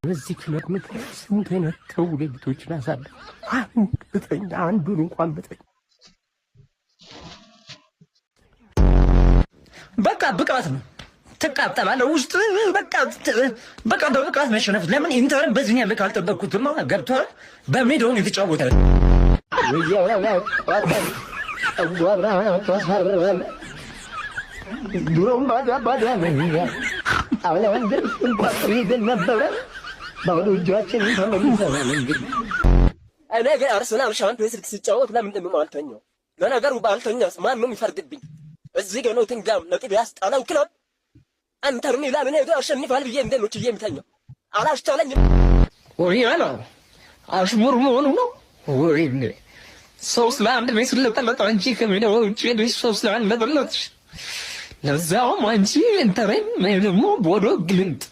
በዚህ ክለብ ምክንያት ስንት አይነት ትውልዶችን አሳለፍ። አንድ ብተኛ፣ አንዱን እንኳን ብተኛ። በቃ ብቃት ነው። ትቃጠላለህ ውስጥ። በቃ በቃ በብቃት መሸነፍ። ለምን ኢንተርን በዚህ ያለ ካልጠበቅኩትማ ገብቶሃል። በሜዳውን የተጫወተ ባዶ እጃችን ተመልሰናል። እንግዲህ እኔ ግን አርሰናል ሻምፒዮንስ ሊግ ሲጫወት ለምንድን ነው የማልተኛው? ለነገሩ ባልተኛስ ማን ነው የሚፈርድብኝ? እዚህ ጋር ኖቲንግሃም ነጥብ ያስጣለው ክለብ ኢንተር ሚላንን ሄዶ ያሸንፋል ብዬ እንዴት ነው ችዬ የምተኛው? አላስቻለኝም። ወይ አለው አሽሙር መሆኑ ነው። ወይ 3-1 መስለጠለጠ አንቺ ከሜዳው ውጭ ሄደሽ 3-1 ለበለጥሽ። ለዛውም አንቺ ኢንተርን ደግሞ ቦዶ ግሊምት።